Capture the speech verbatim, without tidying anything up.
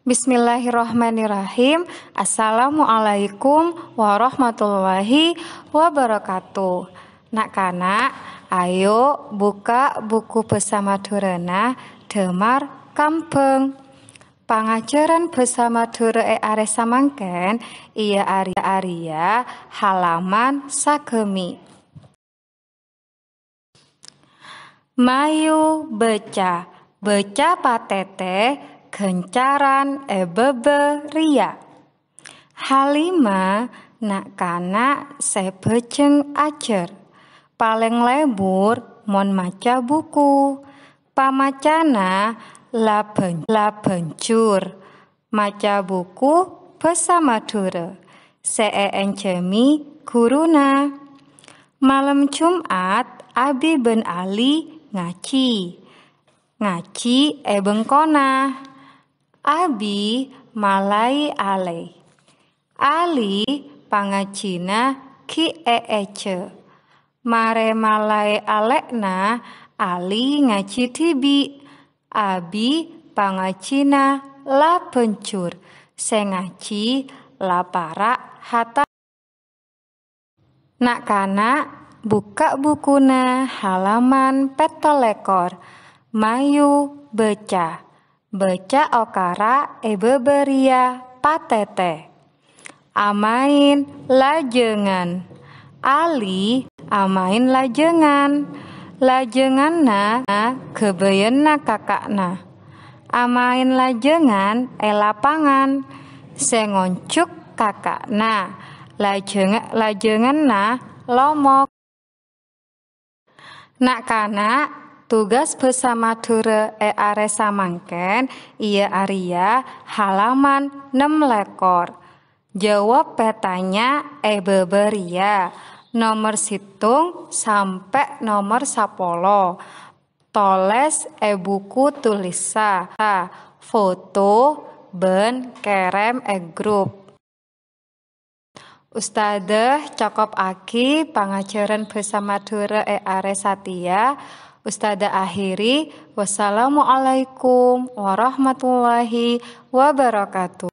Bismillahirrahmanirrahim. Assalamualaikum warahmatullahi wabarakatuh. Na'-kana', ayo bukka' buku bhâsa Madhurâna Damar Kambhâng. Pangajhârân bhâsa Madhurâ è arè samangkèn iyâ arè-, arèya halaman sagâmè'. Mayu bâca, bâca patètè ghâncaran è bâbâ rèya. Halimah na'-kana' sè bhâjheng ajhâr. Palèng lebur mon maca buku. Pamacana la bhân-, la bhânjhur. Maca buku bhâsa Madhurâ sè èènjhâmi ghuruna. Malem Jum'at, Abi bân Ali ngajhi. Ngajhi è bengkona. Abi malaè alè. Ali pangajhina ghi' èèjhâ. Marè malaè alè'na, Ali ngajhi dhibi'. Abi pangajhina la bhânjhur, sè ngajhi la para' hata. Na'-kana', bukka' bukuna halaman pètto lèkor. Mayu bâca. Bâca okara è bâbâ rèya patètè. Amaèn lajângan. Ali amaèn lajângan. Lajânganna ghâbâyânna kaka'na. Amaèn lajângan è lapangan. Sè ngonjhuk kaka'na. Lajânga-, lajânganna lomok. Na'-kana', tugas bhâsa Madhurâ è arè samangkèn iyâ arèya halaman nem lèkor. Jâwâb pètanya è bâbâ rèya, nomer sèttong sampè' nomer sapolo. Tolès è buku tulissa, foto, bân kèrèm è grup. Ustadzah cokop aghi pangajhârân bhâsa Madhurâ è arè satèya. Ustadzah akhiri, wassalamualaikum warahmatullahi wabarakatuh.